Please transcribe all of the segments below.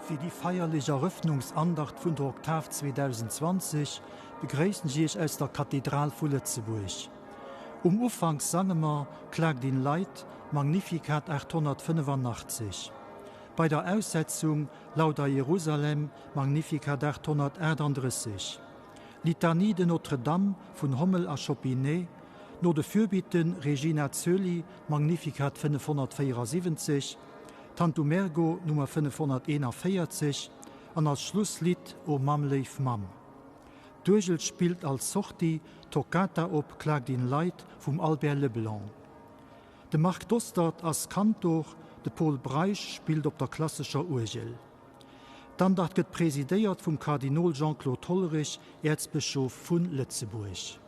Fir déi feierlech Erëffnungsandacht vun der Oktav 2020 begréissen ech Iech aus der Kathedral vu Lëtzebuerg. Um Ufank sange mer Klagt in Leid, Magnificat 885. Bei der Aussetzung Lauda Jerusalem, Magnificat 838. Litanie de Notre-Dame vun Hommel a Chopinet, no de Fürbitten Regina Coeli, Magnificat 574, Tantum Ergo Nummer 541 an als Schlusslidd O Mamm léif Mamm. D'Uergel spillt als Sortie Toccata op Klagt in Leid vum Albert Leblanc. De Marc Dostert ass Kantor, de Pol Breisch spillt op der klassescher Uergel. D'Andacht gëtt presidéiert vum Kardinol Jean-Claude Hollerich, Äerzbëschof vu Lëtzebuerg.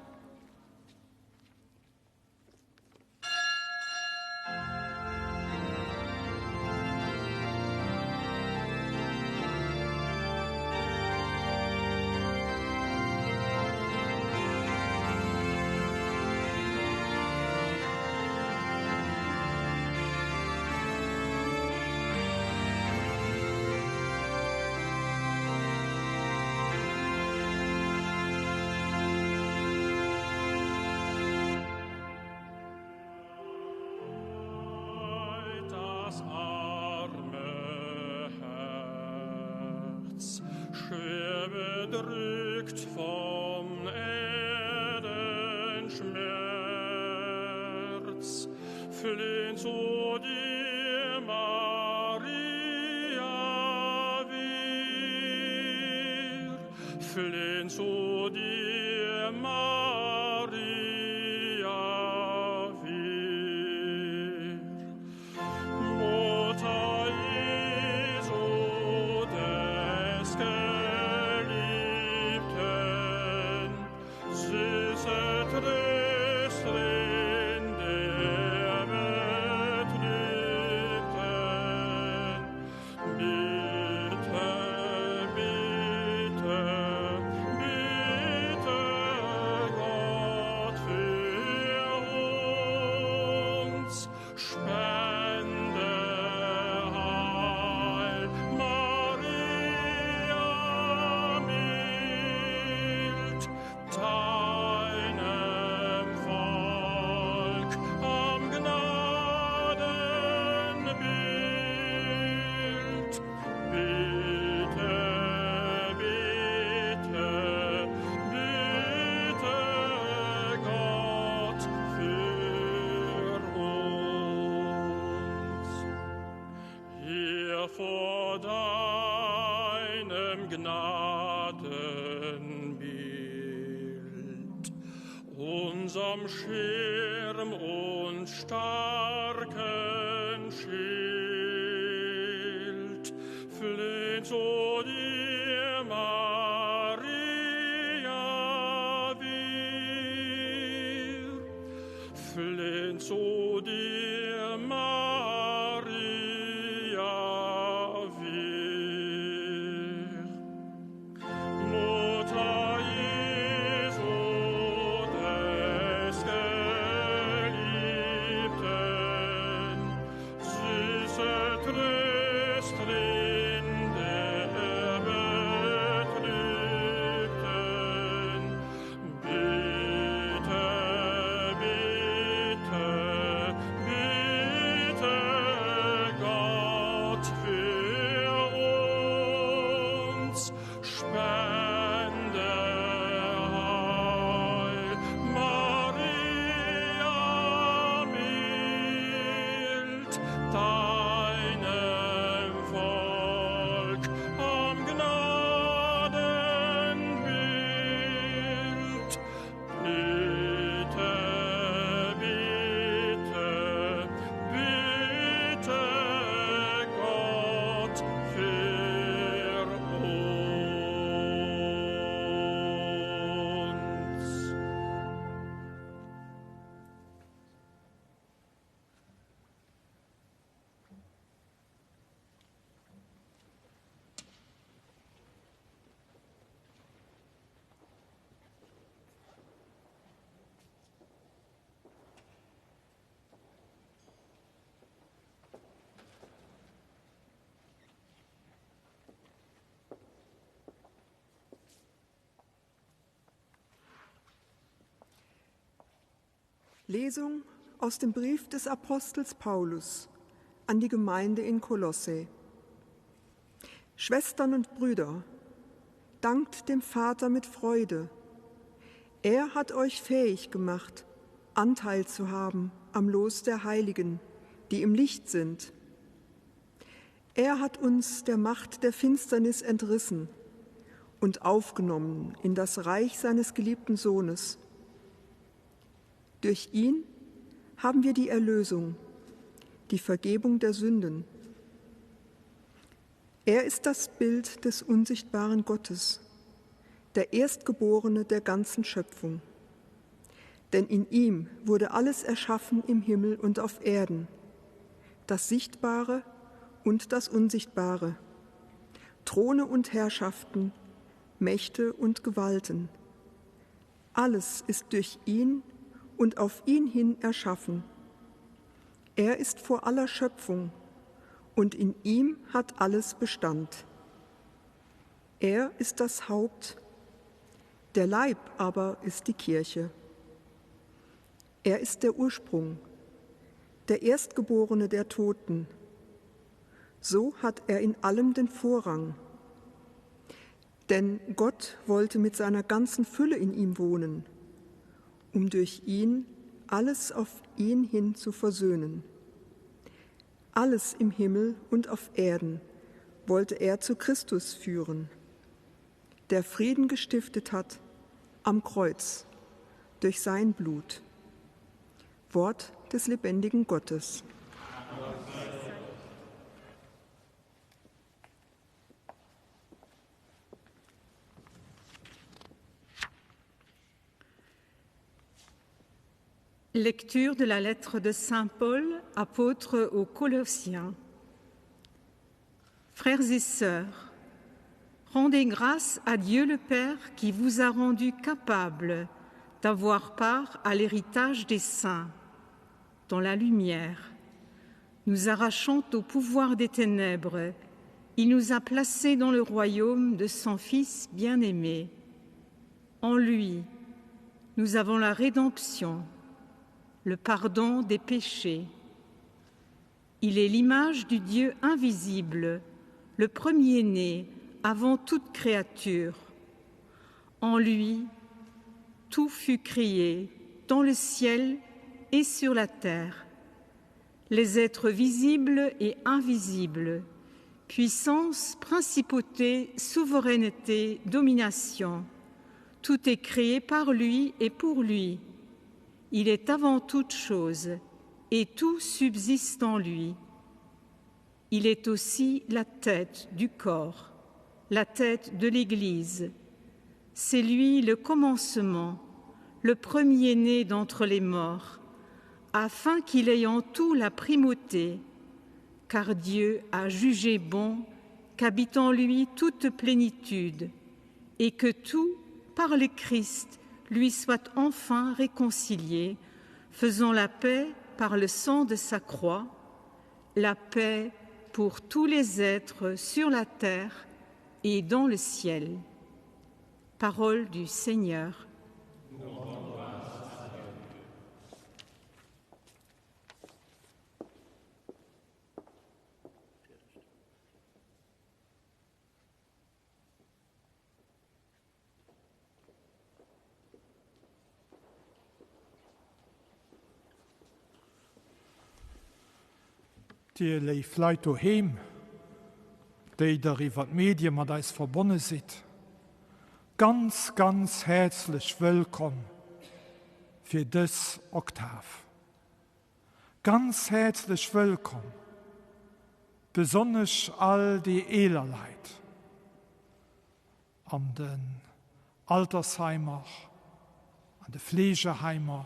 Das arme Herz, schwer bedrückt vom Erdenschmerz, flehn zu dir, Maria, wir, flehn zu dir, Maria, wir. Mutter Jesu des Geliebten, süße Trösterin der Betrübten, bitte, bitte, bitte Gott für uns, spende Heil, Maria mild, deinem Volk am Gnadenbild. Bitte, bitte, bitte Gott für uns. Hier vor deinem Gnadenbild, unserm Schirm und starken Schild, flehn zu dir, Maria, wir, flehn zu dir, Maria, wir. Mutter Jesu des Geliebten, süße Trösterin der Betrübten, bitte, bitte, bitte. Lesung aus dem Brief des Apostels Paulus an die Gemeinde in Kolosse. Schwestern und Brüder, dankt dem Vater mit Freude. Er hat euch fähig gemacht, Anteil zu haben am Los der Heiligen, die im Licht sind. Er hat uns der Macht der Finsternis entrissen und aufgenommen in das Reich seines geliebten Sohnes. Durch ihn haben wir die Erlösung, die Vergebung der Sünden. Er ist das Bild des unsichtbaren Gottes, der Erstgeborene der ganzen Schöpfung. Denn in ihm wurde alles erschaffen im Himmel und auf Erden, das Sichtbare und das Unsichtbare, Throne und Herrschaften, Mächte und Gewalten. Alles ist durch ihn und auf ihn hin erschaffen. Er ist vor aller Schöpfung und in ihm hat alles Bestand. Er ist das Haupt, der Leib aber ist die Kirche. Er ist der Ursprung, der Erstgeborene der Toten. So hat er in allem den Vorrang. Denn Gott wollte mit seiner ganzen Fülle in ihm wohnen, um durch ihn alles auf ihn hin zu versöhnen. Alles im Himmel und auf Erden wollte er zu Christus führen, der Frieden gestiftet hat am Kreuz durch sein Blut. Wort des lebendigen Gottes. Lecture de la lettre de Saint Paul, apôtre aux Colossiens. Frères et sœurs, rendez grâce à Dieu le Père qui vous a rendu capable d'avoir part à l'héritage des saints dans la lumière. Nous arrachant au pouvoir des ténèbres, il nous a placés dans le royaume de son Fils bien-aimé. En lui, nous avons la rédemption, le pardon des péchés. Il est l'image du Dieu invisible, le premier-né avant toute créature. En lui, tout fut créé, dans le ciel et sur la terre, les êtres visibles et invisibles, puissance, principauté, souveraineté, domination. Tout est créé par lui et pour lui. Il est avant toute chose, et tout subsiste en lui. Il est aussi la tête du corps, la tête de l'Église. C'est lui le commencement, le premier-né d'entre les morts, afin qu'il ait en tout la primauté, car Dieu a jugé bon qu'habite en lui toute plénitude, et que tout, par le Christ, lui soit enfin réconcilié, faisant la paix par le sang de sa croix, la paix pour tous les êtres sur la terre et dans le ciel. Parole du Seigneur. Dir léif Leit doheem, déi der iwwer d'Medie mat eis verbonne sidd, ganz, ganz häerzlech wëllkomm fir dës Oktav. Ganz häerzlech wëllkomm, besonnesch all déi eeler Leit. an den Altersheimer, an de Fleegeheimer,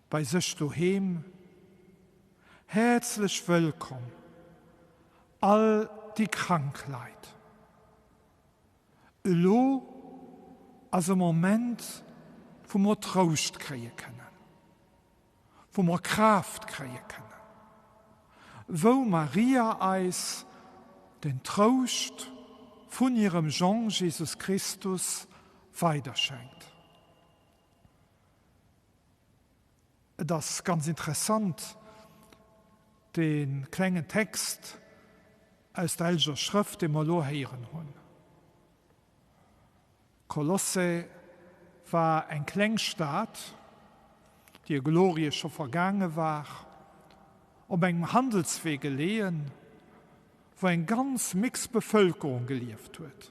bei sech doheem, häerzlech wëllkomm all déi krank Leit. Elo ass e Moment, wou mer Trouscht kréie kënnen. wou mer Kraaft kréie kënnen, wou Maria eis den Trouscht vun hirem Jong Jesus Christus weiderschenkt. Et ass ganz interessant, dee klengen Text aus der Helleger Schrëft, dee mer elo héieren hunn. Kolosse war eng kleng Stad, déi hir Glorie scho vergaange war, op engem Handelswee geleeën, wou eng ganz mix Bevëlkerung gelieft huet.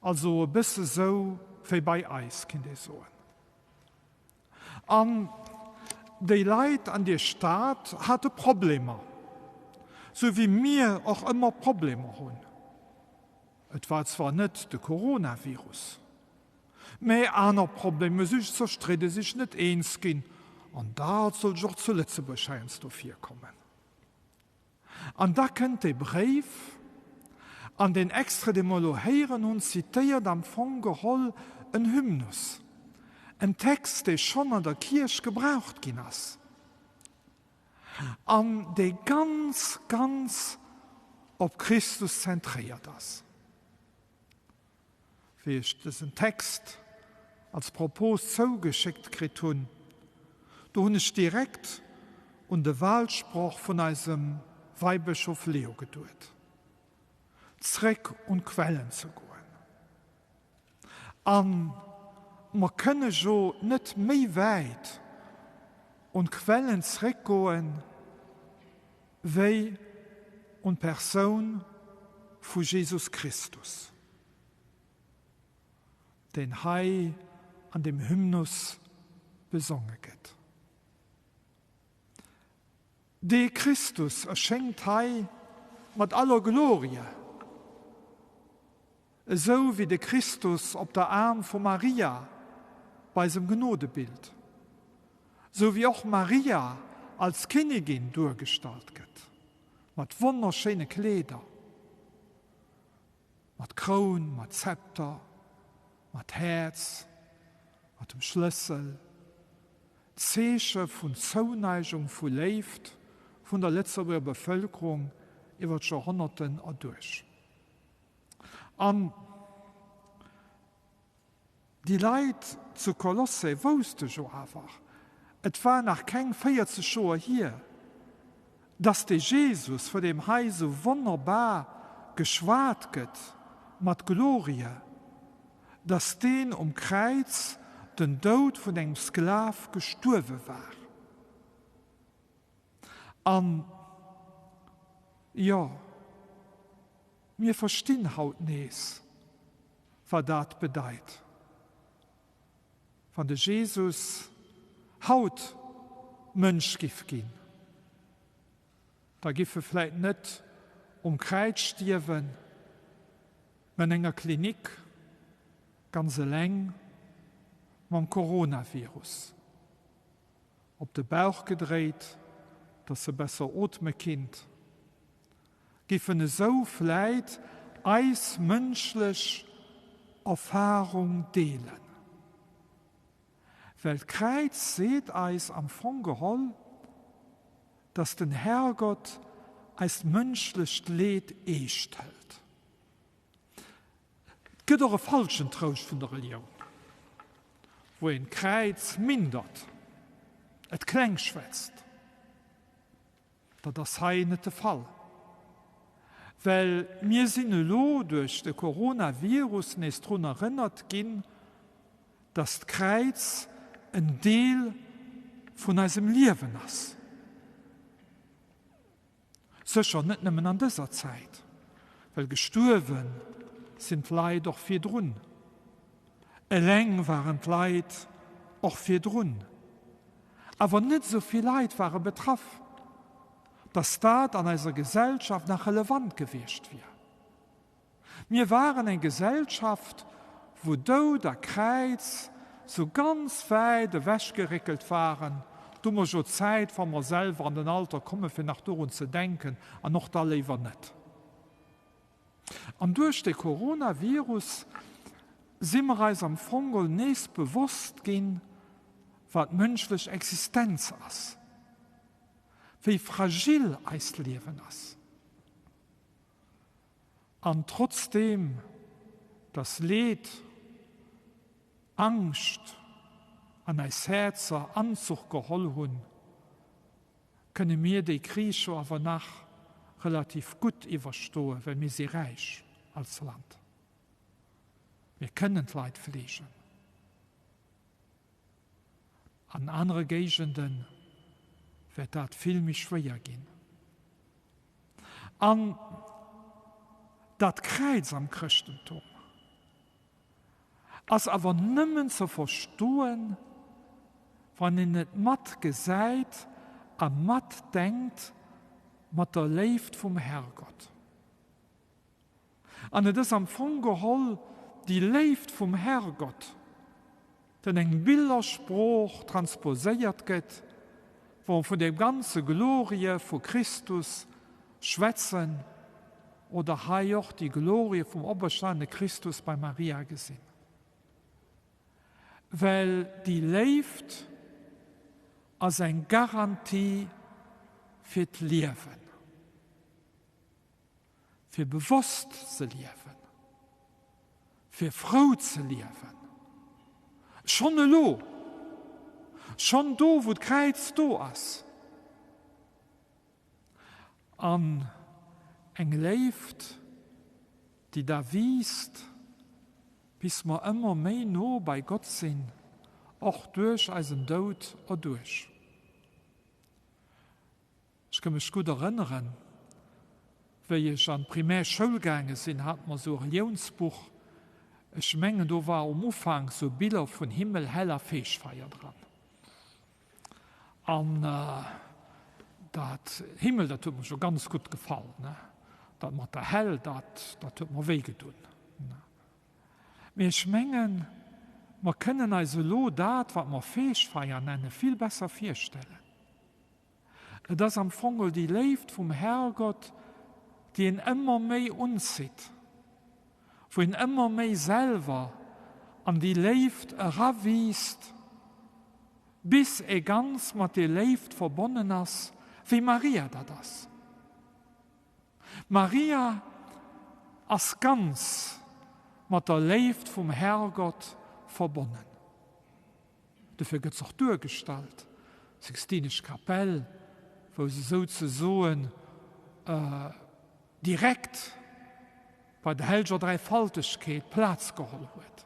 Also e bësse sou wéi bei eis, kinnt ee soen. An déi Leit an dier Stad hate Problemer, sou wéi mir och ëmmer Problemer hunn. Et war zwar net de Coronavirus, mä aner Problemer, sech zerstridde, sech net eens ginn, an dat sollt och zu Lëtzebuerg heiansdo virkommen. An da kënnt dee Bréif, an deen Extrait, dee mer elo héieren hunn, zitéiert am Fong geholl en Hymnus, en Text, dee schonn an der Kierch gebraucht ginn ass an dee ganz, ganz op Christus zentréiert ass. Wéi ech dësen Text als Propos zougeschéckt kritt hunn, do hunn ech direkt un de Wahlsproch vun eisem Weibëschof Leo geduet, zréck un d'Quellen ze goen. A mer kënne jo net méi wäit un d'Quellen zréckgoen, wéi un d'Persoun vu Jesus Christus, deen hei an dem Hymnus besonge gëtt. Dee Christus erschéngt hei mat aller Glorie, esou wéi de Christus op der Aarm vu Maria bei eisem Gnodebild, esou wéi och Maria als Kinnigin duergestallt gëtt, mat wonnerschéine Kleeder, mat Kroun, mat Zepter, mat Häerz, mat dem Schlëssel, Zeeche vun Zouneigung, vu Léift vun der Lëtzebuerger Bevëlkerung iwwer d'Joerhonnerten erduerch. An déi Leit zu Kolossä wousste jo awer, et war nach keng 40 Joer hier, dass dee Jesus, vu deem hei esou wonnerbar geschwat gëtt mat Glorie, dass deen um Kräiz den Doud vun engem Sklav gestuerwe war. An, jo, mir verstinn haut nees, wat dat bedeit, wann de Jesus haut Mënsch giff ginn. Da giff e vläit net um Kräiz stierwen, mä an enger Klinik, ganz eleng mam Coronavirus. Op de Bauch gedréit, dass se besser ootme kinnt, giffen esou vläit eis mënschlech Erfahrung deelen. Well d'Kräiz seet eis am Fong geholl, dass den Herrgott eist mënschlecht Leed eescht hëlt. Et gëtt och e falschen Trouscht vun der Relioun, wou een d'Kräiz mindert, et kleng schwätzt. Dat ass hei net de Fall, well mir sinn elo duerch de Coronavirus nees drun erënnert ginn, dass d'Kräiz en Deel vun eisem Liewen ass. Sécher net nëmmen an dëser Zäit, well gestuerwe sinn d'Leit och virdrun. Eleng waren d'Leit och virdrun. Awer net esou vill Leit ware betraff, datt dat an eiser Gesellschaft nach relevant gewiescht wier. Mir waren eng Gesellschaft, wou Doud a Kräiz sou ganz wäit ewech geréckelt waren. Do hu mer jo Zäit, wa mer selwer an den Alter kommen, fir nach dorun ze denken, an och da léiwer net. An duerch de Coronavirus si mer eis am Fong geholl nees bewosst ginn, wat mënschlech Existenz ass, wéi fragil eist Liewen ass. An trotzdeem, dass Leed, Angscht An eis Häerzer Anzuch geholl hunn, kënne mir déi Kris jo awer nach relativ gutt iwwerstoen, well mir si räich als Land. Mir kënnen d'Leit fleegen. An anere Géigende wäert dat vill méi schwéier ginn. An dat Kräiz am Chrëschtentum ass awer nëmmen ze verstoen, wann een et mat gesäit a matdenkt mat der Léift vum Herrgott. An et ass am Fong geholl déi Léift vum Herrgott, déi an eng Billersprooch transposéiert gëtt, wou mer vun der ganze Glorie vu Christus schwätzen oder hei och déi Glorie vum operstanene Christus bei Maria gesinn. Well déi Léift ass eng Garantie fir d'Liewen, fir bewosst ze liewen, fir frou ze liewen, schonn elo, schonn do wou d'Kräiz do ass. An eng Léift, déi da wiisst, bis mer ëmmer méi no bei Gott sinn, och duerch eisen Doud erduerch. Ech ka mech gutt erënneren, wéi ech an d'Primär Schoul gaange sinn, hate mer esou e Reliounsbuch. Ech mengen, do war um Ufank esou Biller vun Himmel, Hell a Feegfeier dran. An dat Himmel, dat huet mer scho ganz gutt gefall. Dat mat der Hell, dat, dat huet mer wéi gedunn. Mee ech mengen, mer kënnen eis elo dat, wat mer Feegfeier nennen, vill besser virstellen. Et ass am Fong déi Léift vum Herrgott, déi een ëmmer méi unzitt, wou een ëmmer méi selwer an déi Léift erawiisst, bis ee ganz mat deer Léift verbonnen ass, wéi Maria dat ass. Maria ass ganz mat der Léift vum Herrgott verbonnen. Dofir gëtt se och duergestallt, d'Sixtinesch Kapell, wou se souzesoen direkt bei der Hellger Dräifaltegkeet Plaz geholl huet.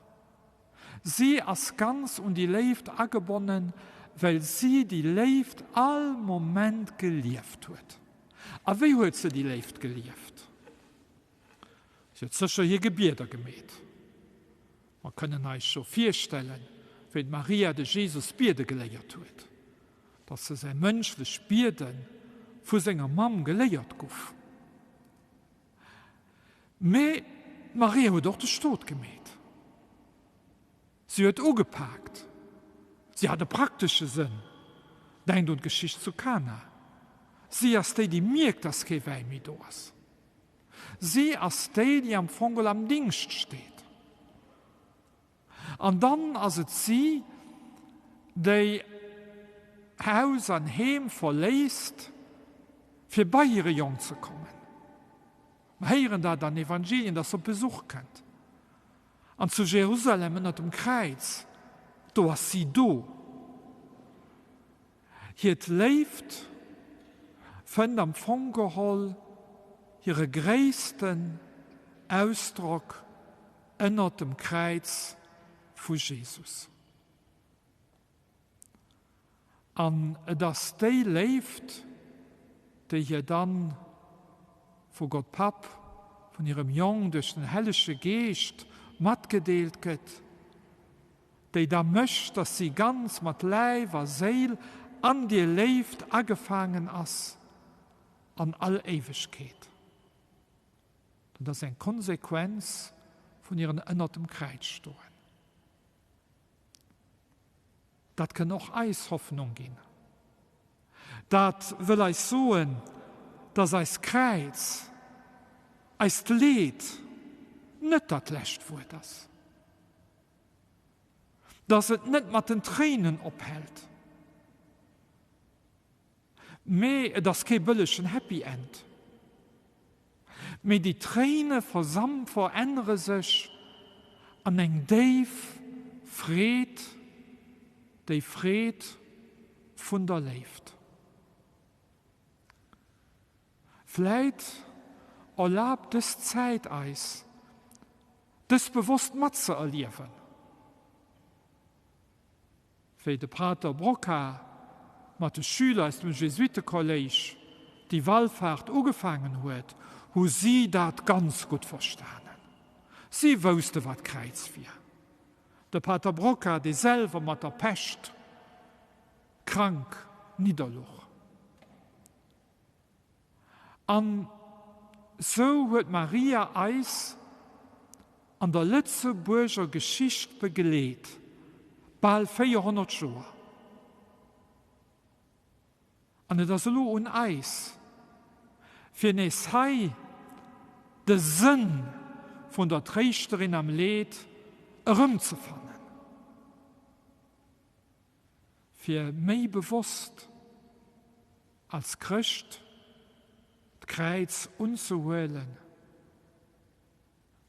Si ass ganz un déi Léift agebonnen, well si déi Léift all Moment gelieft huet. A wéi huet se déi Léift gelieft? Si huet sécher hir Gebieder gemeet. Mer kënnen eis scho virstellen, wéi d'Maria de Jesus biede geléiert huet, datt se säi mënschlecht Biede vu senger Mamm geléiert guff. Mee d'Maria huet och de Stot gemeet. Si huet ugepaakt. Si hat e praktesche Sënn. Denkt un d'Geschicht zu Kana. Si ass déi, déi mierkt, datt kee Wäi méi do ass. Si ass déi, déi am Fong geholl am Dingscht steet. An dann ass et si, déi Haus an Heem verléisst, fir bei hire Jong ze kommen. Mer héieren dat an Evangelien, dass se op Besuch kënnt. An zu Jerusalem ënnert dem Kräiz, do ass si do. Hiert Léift fënnt am Fong geholl hire gréissten Ausdrock ënnert dem Kräiz vu Jesus. An et ass déi Léift, déi hir dann vu Gott Papp, vun hirem Jong duerch den Hellege Geescht matgedeelt gëtt, déi da mécht, dass si ganz mat Läif a Séil an dir Léift agefaangen ass an all Éiwegkeet. Dat ass eng Konsequenz vun hiren ënnert dem Kräiz stoen. Dat kënn och eis Hoffnung ginn. Dat wëll eis soen, dass eist Kräiz, eist Leed net dat lescht Wuert ass. Dass et net mat den Tréinen ophält. Mee et ass kee bëllegen Happy End. Mee déi Tréine versam verännere sech an eng déif Freed, Déi Freed vun der Léift. Vläit erlaabt dës Zäit eis, dës bewosst matzeerliewen. Wéi de Pater Brocquart mat de Schüler aus dem Jesuitekolléisch déi Wallfaart ugefaangen huet, hu si dat ganz gutt verstanen. Si wousste wat d'Kräiz wier. De Pater Brocquart, dee selwer mat der Pescht krank nidderluch. An sou huet Maria eis an der Lëtzebuerger Geschicht begleet, bal 400 Joer. An et ass elo un eis, fir nees hei de Sënn vun der Tréischterin am Leed erëmzefannen. Fir méi bewosst als Chrëscht d'Kräiz unzehuelen,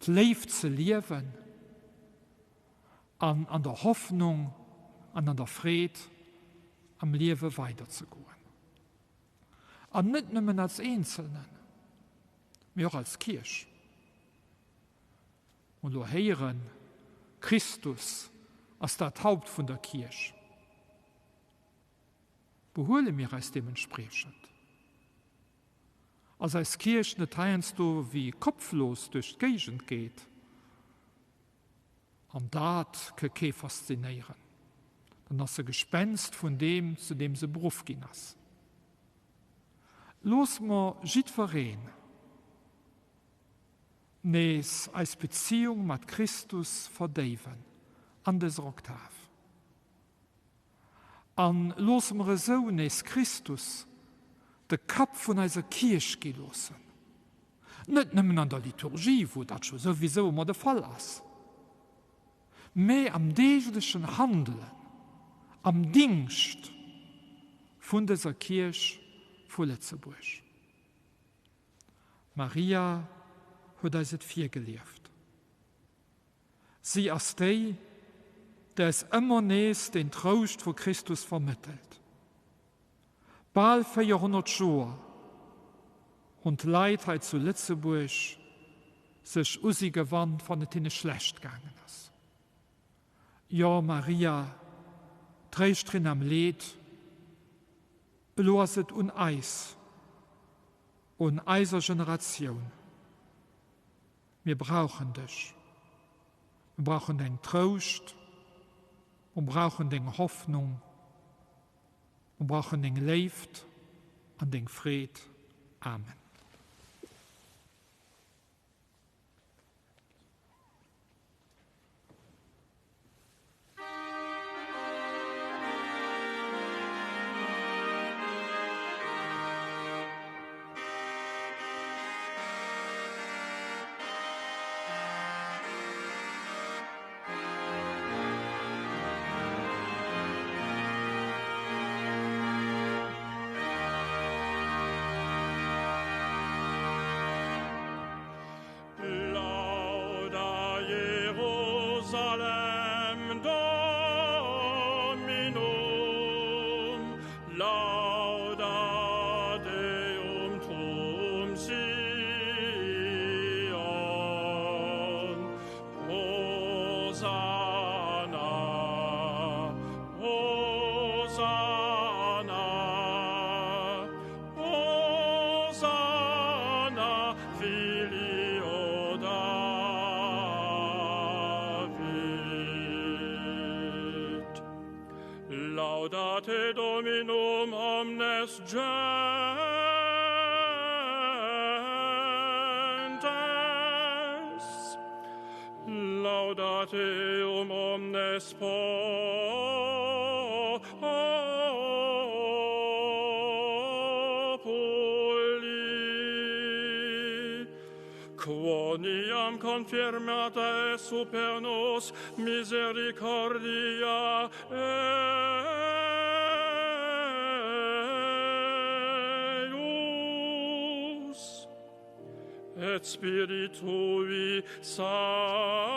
d'Léift ze liewen an an der Hoffnung an an der Freed am Liewe weiderzegoen. An net nëmmen als Eenzelnen, mee och als Kierch. Mer elo héieren, Christus ass dat Haupt vun der Kierch. Behuele mir eis deementspriechend? Ass eis Kierch net heiansdo wéi kopflos duerch d'Géigend geet? An dat ke kee faszinéieren, dann ass se Gespenst vun deem, zu deem se beruff ginn ass. Looss mer jiddwereen nees eis Beziung mat Christus verdéiwen an dëser Oktav. An loosse mer esou nees Christus de Kapp vun eiser Kierch gi loossen, net nëmmen an der Liturgie, wou dat scho souwisou ëmmer de Fall ass, mä am deeglechen Handelen, am Dingscht vun dëser Kierch vu Lëtzebuerg. Maria huet eis et virgelieft. Si ass déi, déi eis ëmmer nees den Trouscht vu Christus vermëttelt. Bal 400 Joer hunn d'Leit hei zu Lëtzebuerg sech u si gewannt, wann et hinne schlecht gaangen ass. Jo, Maria, Tréischterin am Leed, elo ass et un eis, un eiser Generatioun. Mir brauchen dech. Mir brauchen däin Trouscht. Mir brauchen deng Hoffnung. Mir brauchen deng Léift an deng Freed. Amen. Lauda Jerusalem Dominum, lauda Deum tuum Sion, Hosanna, Hosanna. Hosanna filio David. Laudate Dominum omnes gentes, laudate eum omnes populi. Quoniam confirmata est super nos misericordia eius et spiritui sancti.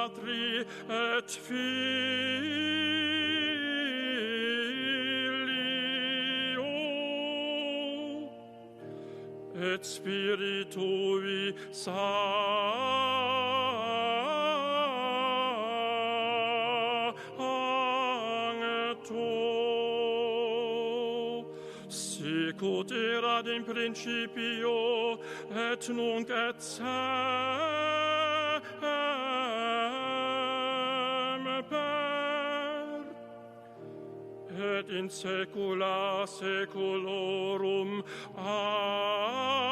Patri et Filio et Spiritui Sancto. Sicut erat in principio et nunc et semper et in saecula saeculorum. Amen.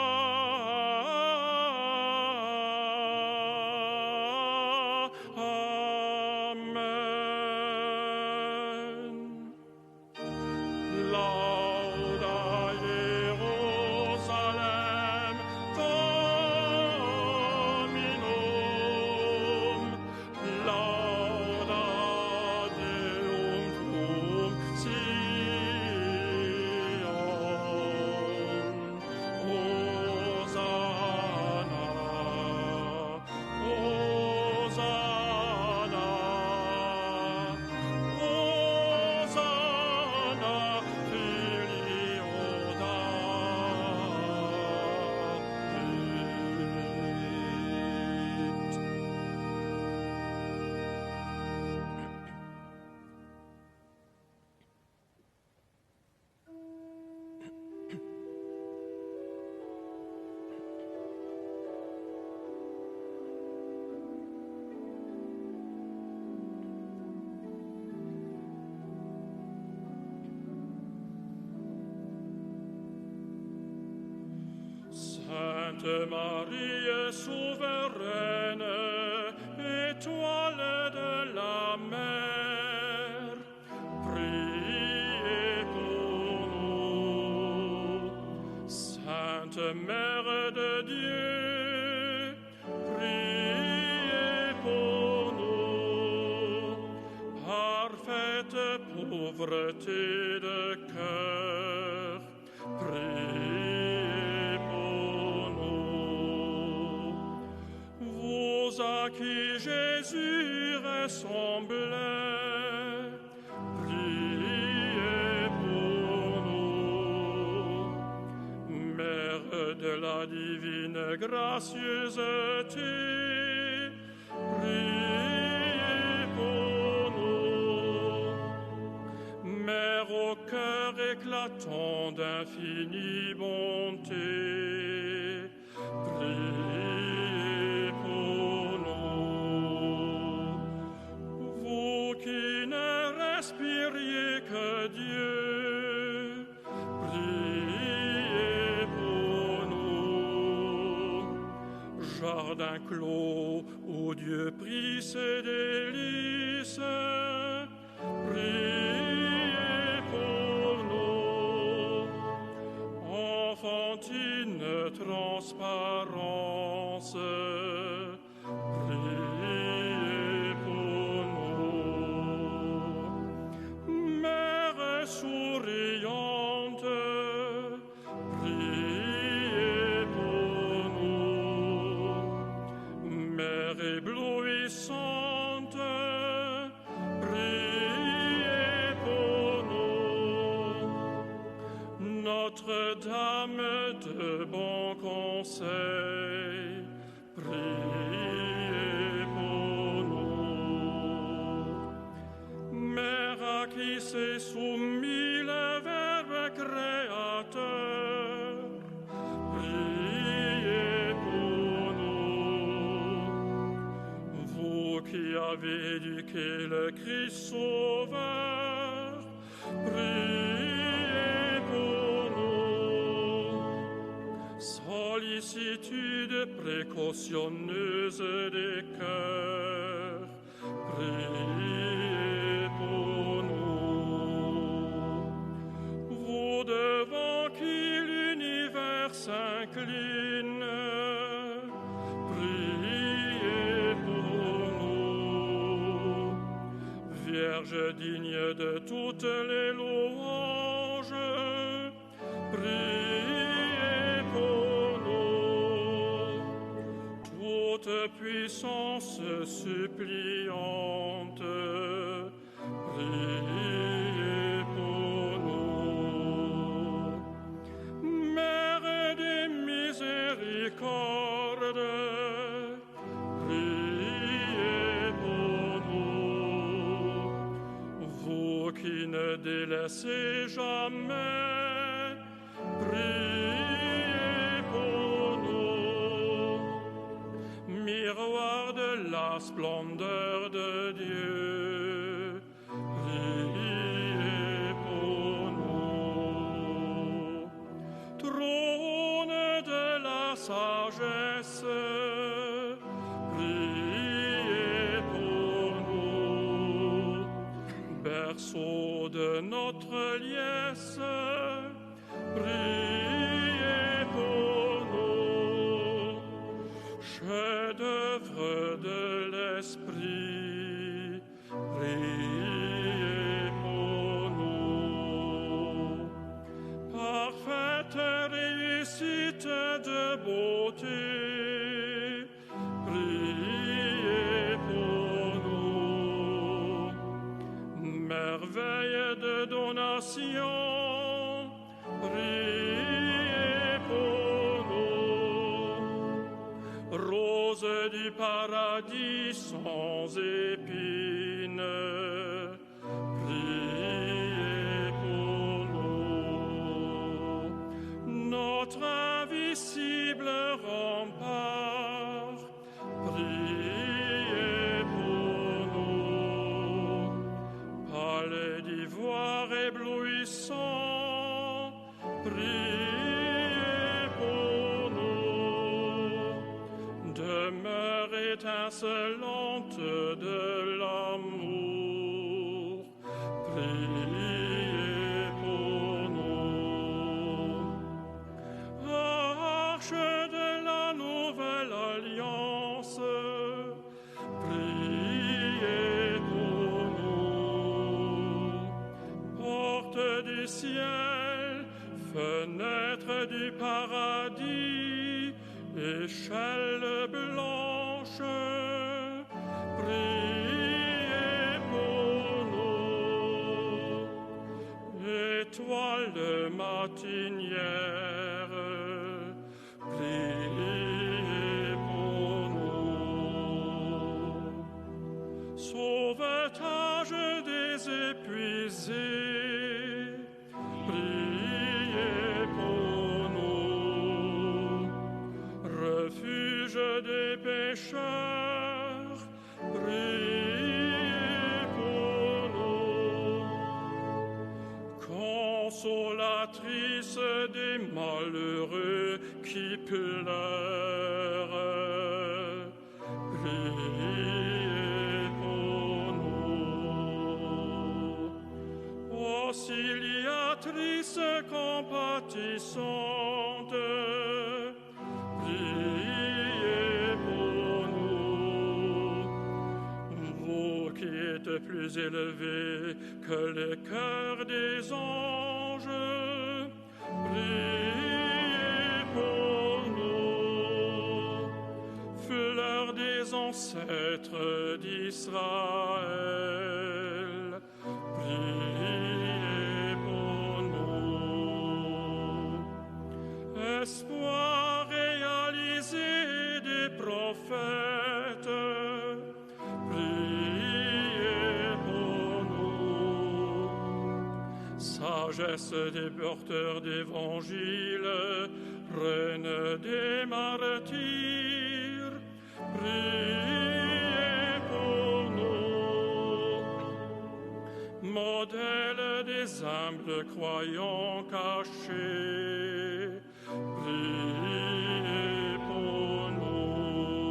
Sainte Marie souveraine, étoile de la mer, priez pour nous. Sainte Mère de Dieu, priez pour nous. Parfaite pauvreté de cœur, priez pour nous. Vous à qui Jésus ressemblait, priez pour nous. Mère de la divine gracieuseté, priez pour nous. Mère au cœur éclatant d'infinie bonté, priez pour nous. Vous qui ne respiriez que Dieu, priez pour nous. Jardin clos où Dieu prit ses délices, priez pour nous. Enfantine transparence, priez pour nous. Mère souriante, priez pour nous. Mère éblouissante, priez pour nous. Notre-Dame de bon conseil, priez pour nous. Mère à qui s'est soumis le Verbe créateur, priez pour nous. Vous qui avez éduqué le Christ sauveur, priez pour nous. Sollicitude précautionneuse des cœurs, priez pour nous. Vous devant qui l'univers s'incline, priez pour nous. Vierge digne de toutes les louanges, priez pour nous. Toute puissance suppliante, priez pour nous. Mère des miséricordes, priez pour nous. Vous qui ne délaissez jamais, priez pour nous. Miroir de la splendeur de Dieu, priez pour nous. Trône de la sagesse, priez pour nous. Berceau de notre liesse, priez pour nous. Chef-d'œuvre de l'esprit, priez pour nous. Parfaite réussite de beauté, priez pour nous. Merveille de donation, priez pour nous. Rose du paradis sans épines, priez pour nous. Notre invisible rempart, priez pour nous. Palais d'ivoire éblouissant, priez pour nous. Demeure étincelante de l'amour, priez pour nous. Arche de la nouvelle alliance, priez pour nous. Porte du ciel, fenêtre du paradis, échelle blanche, priez pour nous. Étoile matinière, priez pour nous. Sauvetage des épuisés, priez pour nous. Refuge des pécheurs, priez pour nous. Consolatrice des malheureux qui pleurent, priez pour nous. Auxiliatrice compatissante, priez pour nous. Vous qui êtes plus élevés que les cœurs des anges, priez pour nous. Fleur des ancêtres d'Israël, priez pour nous. Espoir réalisé des prophètes, priez pour nous. Sagesse des porteurs d'évangile, reine des martyrs, priez pour nous. Modèle des humbles croyants cachés, priez pour nous.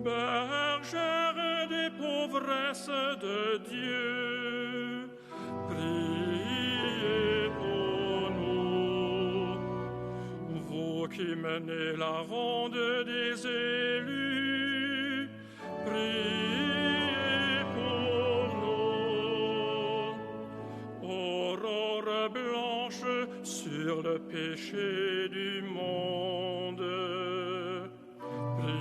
Bergère des pauvresses de Dieu, priez pour nous. Vous qui menez la ronde des élus, priez pour nous. Aurore blanche sur le péché du monde, priez.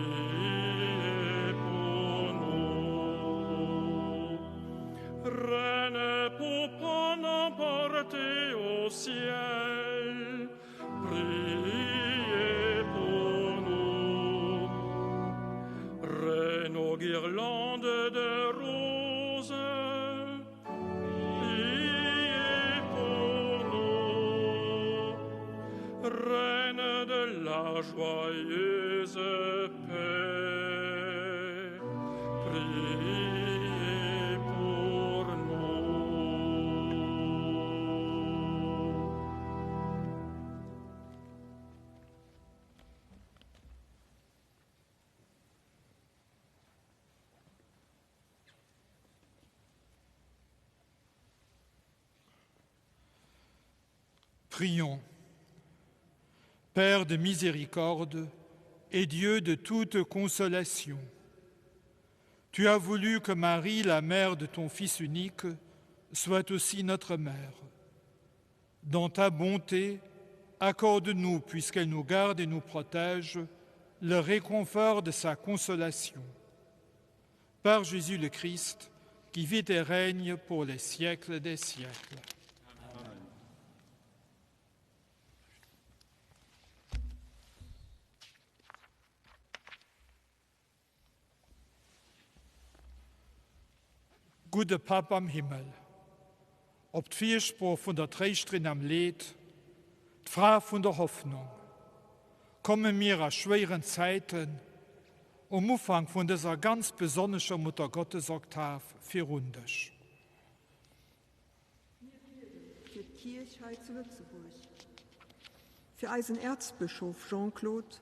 Ô guirlande de roses, priez pour nous. Reine de la joyeuse paix, priez pour nous. Prions. Père de miséricorde et Dieu de toute consolation, tu as voulu que Marie, la mère de ton Fils unique, soit aussi notre mère. Dans ta bonté, accorde-nous, puisqu'elle nous garde et nous protège, le réconfort de sa consolation. Par Jésus le Christ, qui vit et règne pour les siècles des siècles. Amen. Gudde Papp am Himmel, op d'Firsprooch vun der Tréischterin am Leed, d'Fra vun der Hoffnung, komme mir a schwéieren Zäiten um Ufank vun dëser ganz besonnescher Muttergottesoktav virun dech. Mir bieden fir d'Kierch hei zu Lëtzebuerg, fir eisen Äerzbëschof Jean-Claude,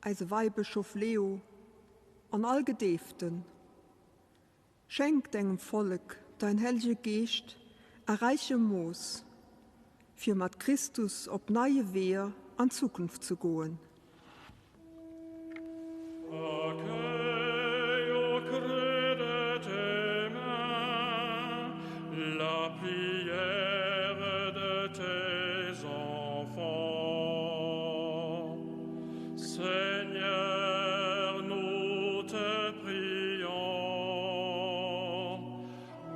eise Weibëschof Leo an all Gedeeften. Schenk dengem Vollek dein hellege Geescht a räichem Mooss, fir mat Christus op neie Weeër an d'Zukunft ze goen. Accueille au creux de tes mains la prière de tes enfants. Seigneur, nous te prions.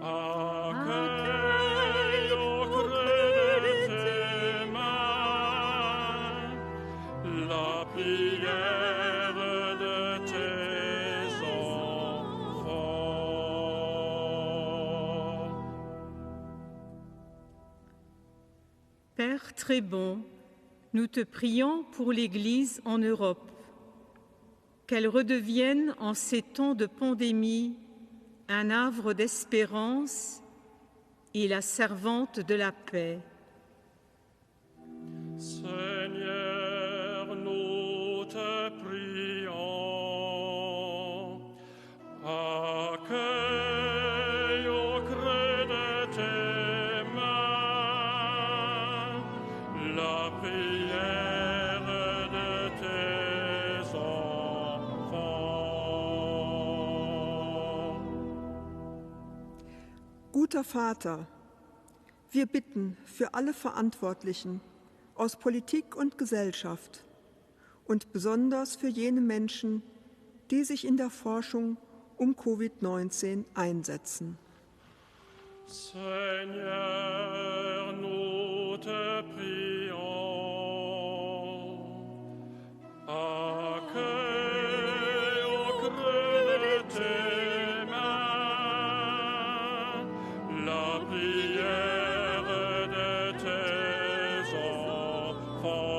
Accueille au creux de tes mains la prière de tes enfants. Père très bon, nous te prions pour l'Église en Europe, qu'elle redevienne en ces temps de pandémie un havre d'espérance et la servante de la paix. Seigneur, nous te prions. Accueille au creux de tes mains la prière de tes enfants. Guter Vater, wir bitten für alle Verantwortlichen aus Politik und Gesellschaft und besonders für jene Menschen, die sich in der Forschung um Covid-19 einsetzen. Seigneur, nous te prions. Accueille au creux de tes mains la prière de tes enfants.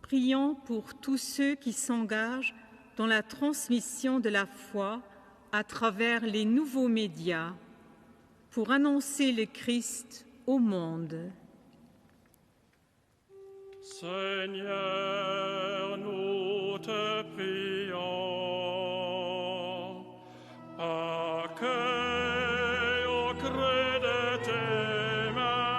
Prions pour tous ceux qui s'engagent dans la transmission de la foi à travers les nouveaux médias pour annoncer le Christ au monde. Seigneur, nous te prions. Accueille au creux de tes mains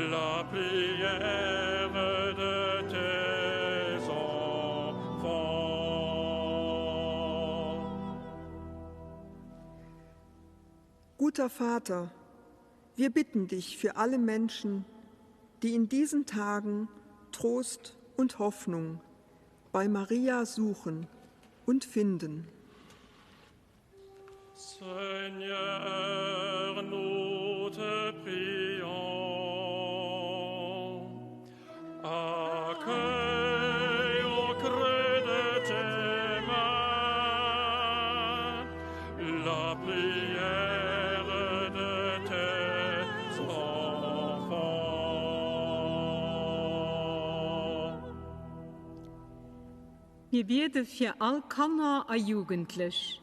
la prière de tes enfants. Guter Vater, wir bitten dich für alle Menschen, die in diesen Tagen Trost und Hoffnung bei Maria suchen und finden. Seigneur, nous te prions. Amen. Accueille au creux de tes mains la prière de tes enfants. Mir biede fir all Kanner a Jugendlech,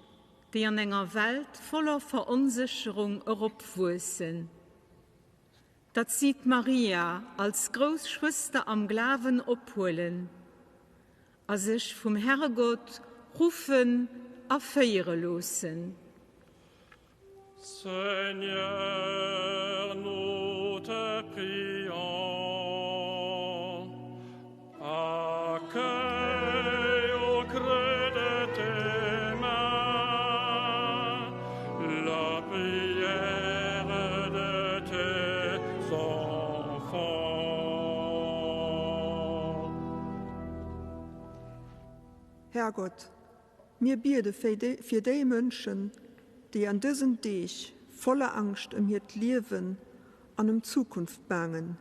déi an enger Welt voller Veronsécherung eropwuessen. Datt si d'Maria als grouss Schwëster am Glawen ophuelen a sech vum Herrgott ruffen a féiere loossen. Seigneur, nous te prions, accueille au creux de tes mains la prière de tes enfants. Herrgott, mir biede fir déi Mënschen, déi an dësen Deeg voller Angscht ëm hiert Liewen an ëm d'Zukunft baangen.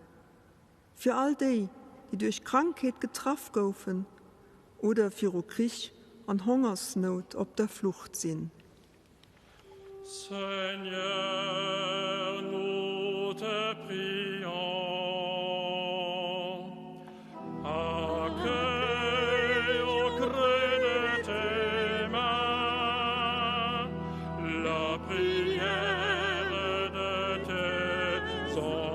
Fir all déi, déi duerch Krankheet getraff goufen oder viru Krich an Hongersnout op der Flucht sinn. Seigneur, nous te prions, accueille au creux de tes mains la prière de tes enfants.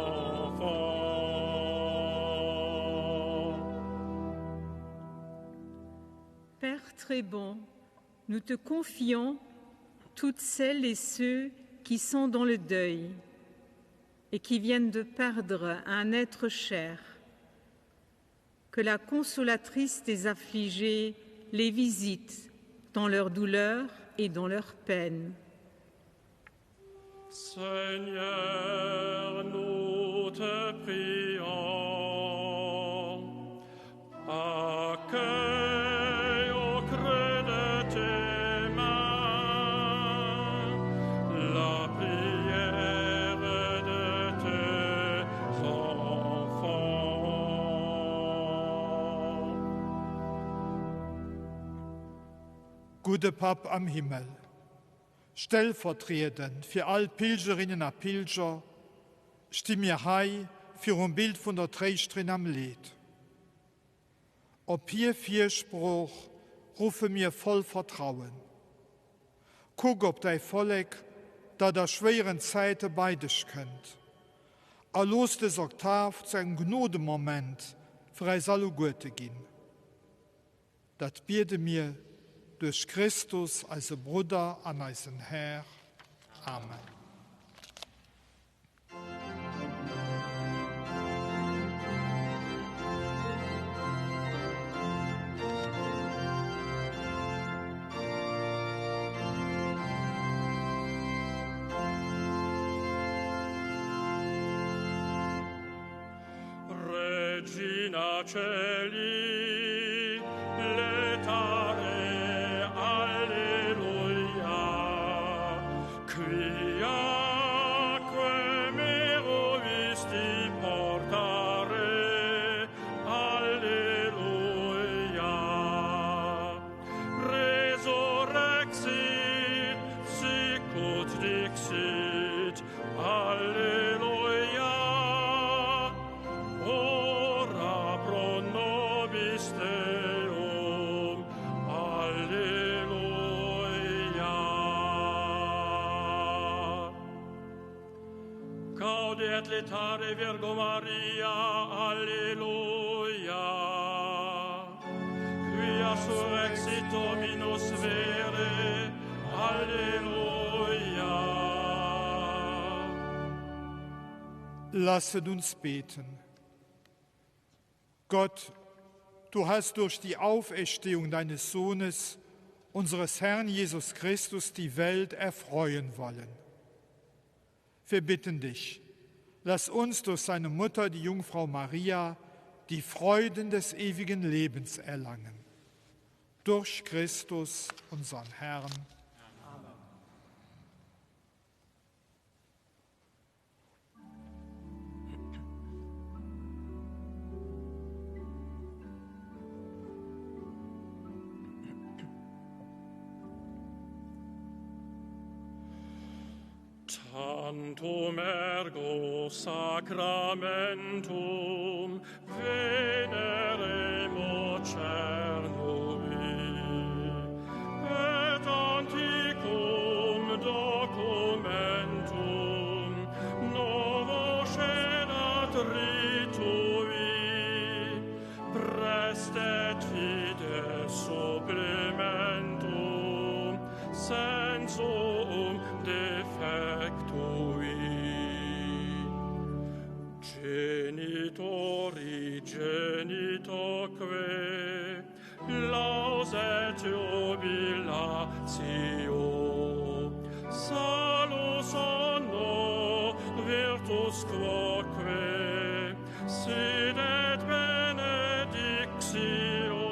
Père très bon, nous te confions toutes celles et ceux qui sont dans le deuil et qui viennent de perdre un être cher. Que la consolatrice des affligés les visite dans leur douleur et dans leur peine. Seigneur, nous te prions, accueille au creux de tes mains la prière de tes enfants. Gudde Papp am Himmel, stellvertriedend fir all d'Pilgerinnen a Pilger sti mir hei virum Bild vun der Tréischterin am Leed. Op hir Firsprooch ruffe mir voll Vertrauen, Kuck op däi Vollek, dat a schwéieren Zäite bei dech kënnt, a looss dës Oktav zu engem Gnodemoment fir eis alleguerte ginn. Dat biede mir duerch Christus, eise Brudder an eisen Här. Amen. Regina Celi, letare, alleluia, quiaque meruisti portare, alleluia. Resurrexit, sicut dixit, alleluia. Ora pro nobis Deum, alleluia. Gaude et letare Virgo Maria, alleluia. Quia surrexit Dominus vere, alleluia. Lasset uns beten. Gott, du hast durch die Auferstehung deines Sohnes, unseres Herrn Jesus Christus, die Welt erfreuen wollen. Wir bitten dich, lass uns durch seine Mutter, die Jungfrau Maria, die Freuden des ewigen Lebens erlangen. Durch Christus, unseren Herrn. Amen. Tantum ergo sacramentum veneremo cernui et anticum documentum novo scedat ritui prestet fides supplementum sensum defectui. Genitori genitoque laus et jubilatio salus anno virtus quoque sidet benedictio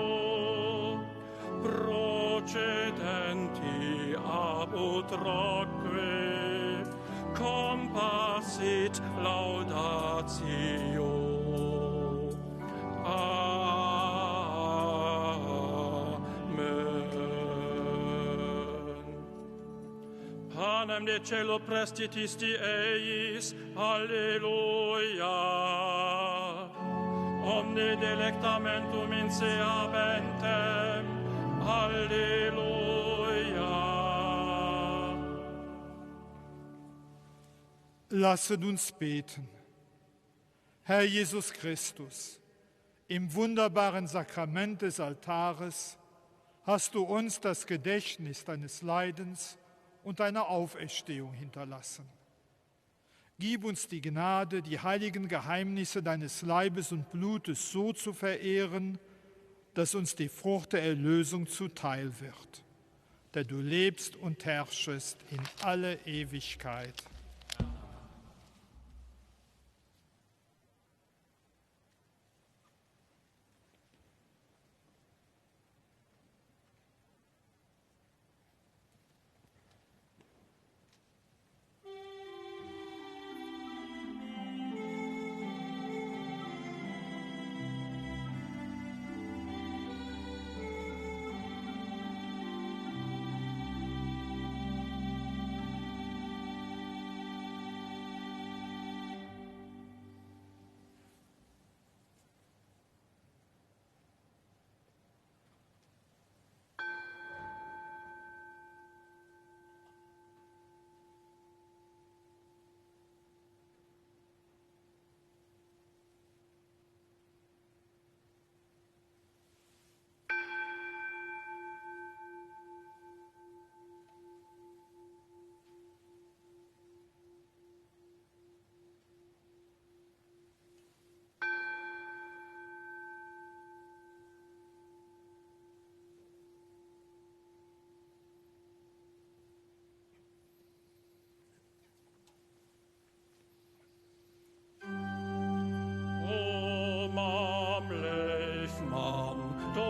procedenti ab utraque compassit laudatio. Amen. Panem de celo prestitisti eis, Alleluia. Omne delectamentum in se habentem, Alleluia. Lasset uns beten. Herr Jesus Christus, im wunderbaren Sakrament des Altares hast du uns das Gedächtnis deines Leidens und deiner Auferstehung hinterlassen. Gib uns die Gnade, die heiligen Geheimnisse deines Leibes und Blutes so zu verehren, dass uns die Frucht der Erlösung zuteil wird, der du lebst und herrschest in alle Ewigkeit. O Mamm, léif Mamm, do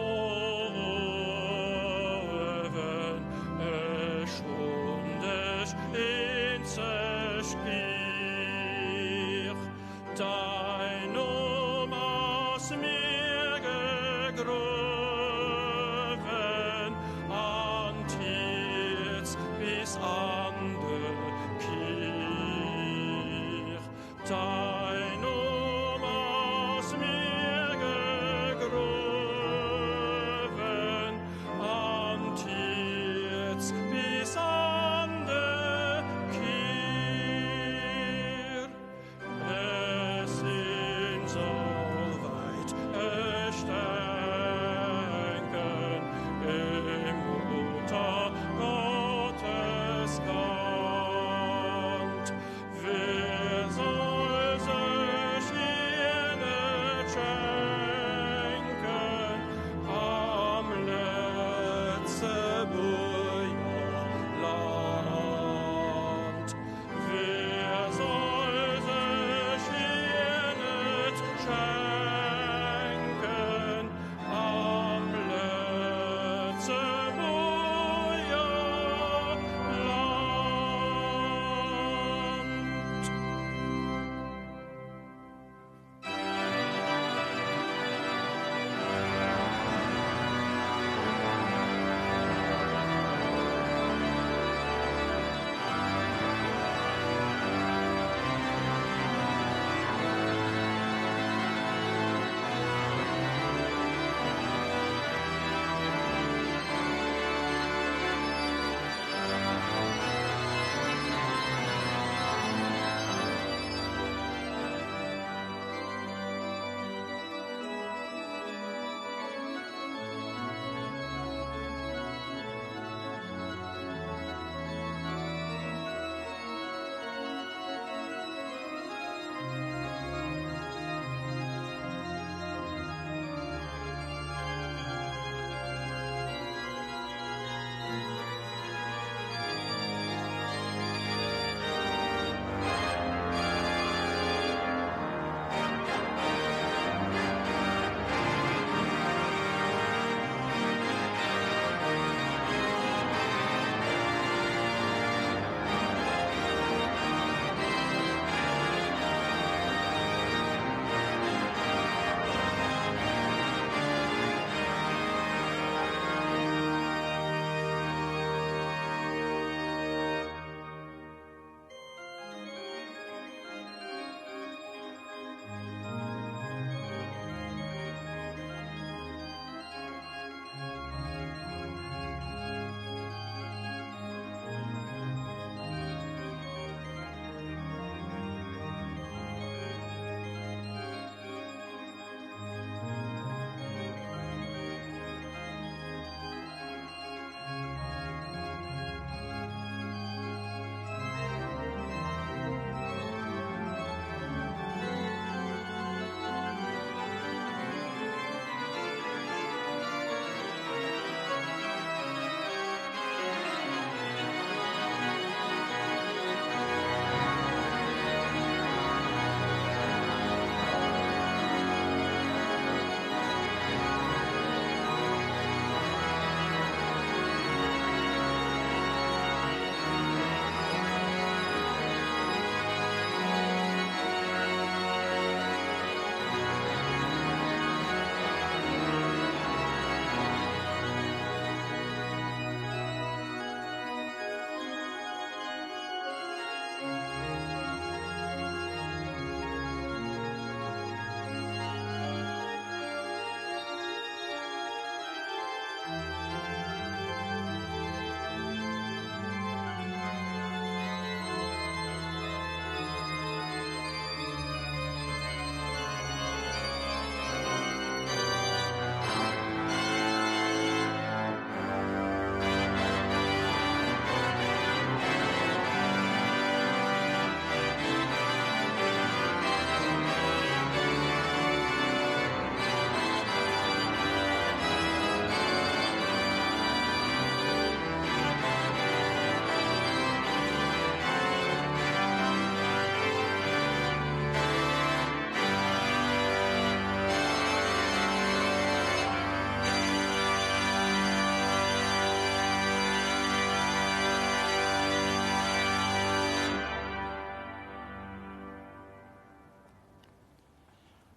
uewen, ech hunn dech eenzeg gir. Däin Numm ass mir gegruewen an d'Hierz bis an de Kier. Däin Numm ass mir gegruewen.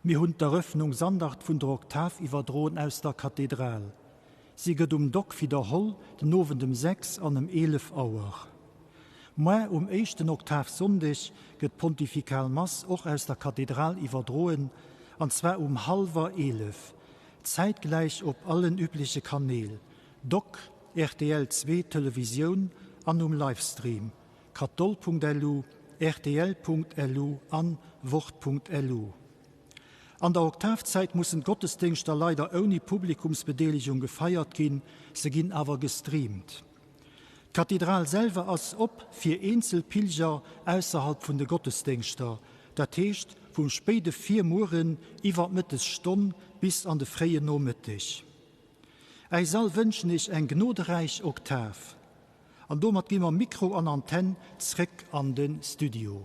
Mir hunn d'Eröffnungsandacht vun der Oktav iwwerdroen aus der Kathedral. Si gëtt um Dock widderholl den Owend um 6 an ëm 11 Auer. Moar um éischten Oktavsonndeg gëtt d'Pontifikal Mass och aus der Kathedral iwwerdroen, an zwar um hallwer 11, zäitgläich op allen übleche Kanäl, Dock, rtl 2 Televisioun an um Livestream, katholl.lu, rtl.lu an wort.lu. An der Oktavzäit mussen d'Gottesdéngschter leider ouni Publikumsbedeelegung gefeiert ginn, se ginn awer gestreamt. D'Kathedral selwer ass op fir eenzel Pilger ausserhalb vun de Gottesdéngschter, dat heescht vum spéide Virmueren iwwer d'Mëttesstonn bis an de fréien Nomëtteg. Äis all wënschen Iech eng gnoderäich Oktav. An domat gi mer Mikro an Antenn zréck an de Studio.